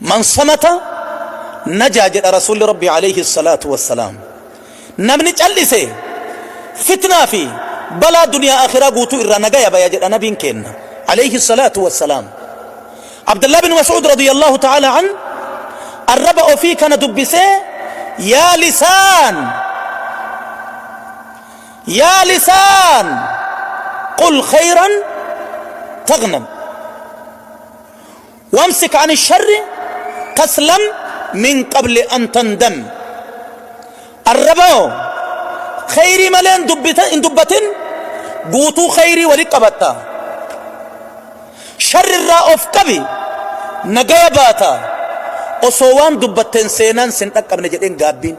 Man samata najaa jedha Rasuulli Rabbii alayhi salaatu wassalaam. Namni callise fitnaa fi balaa duniyaa akhiraa guutuu irraa nagaya baya jedha nabiin keenna alayhi salaatu wassalaam. Abdullah bin Mas'uud radiyallahu ta'ala an arraba ofii kana dubbisee, yaa lisaan, yaa lisaan, qul khayran taghnam, wamsik ani sharri taslam min qabli an tandam. Arraboo, khayrii malee hin dubbatin, guutuu khayrii wali qabatta. Sharri irraa of qabi, nagaya baata osoo waan dubbatteen seenaan sin dhaqqabne jedheen. Gaabbiin,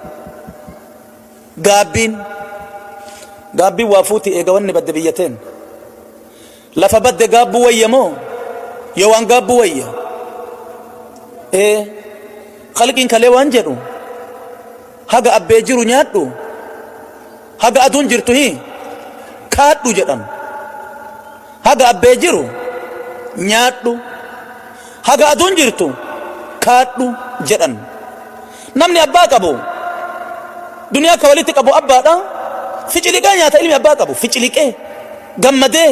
gaabbiin, gaabbiin waa fuuti. Eega wanni badde biyyateen lafa badde gaabbuu wayya moo yoo waan gaabbuu wayya? Ee, khalqiin kalee waan jedhu, haga abbee jiru nyaadhu, haga aduun jirtu hi kaadhu jedhan. Haga abbee jiru nyaadhu, haga aduun jirtu kaadhu jedhan. Namni abbaa qabu, duniyaa akka walitti qabu abbaadha, ficiliqee nyaata. Ilmi abbaa qabu ficiliqee gammadee.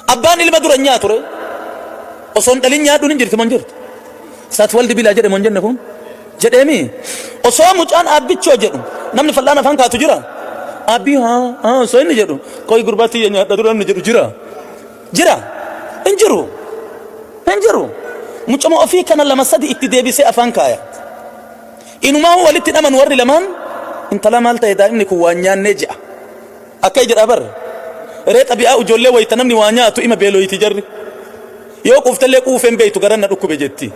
Abbaan ilma dura hin nyaatu re. Osoo hin dhalin nyaadhuun hin jirti moo hin jirtu? Saat waldi bilaa jedhe moo hin jenne? Kun jedheemi. Osoo mucaan aabbichoo jedhu namni fal'aan afaan kaatu jira? Aabbii haa haa osoo inni jedhu, qoy gurbaa tiyya nyaadha dura namni jedhu jira? Jira? Hin jiru, hin jiru. Mucama ofii kana lama sadi itti deebisee afaan kaaya. Inumaa walitti dhaman warri lamaan. Intala, maal ta'e daa'imni kun? Waan nyaannee je'a. Akka jedha bar ree, xabi'aa ijoollee wayita namni waa nyaatu ima beeloyti jarri. Yoo quuftellee quufeen beeytu, garan na dhukkube jetti.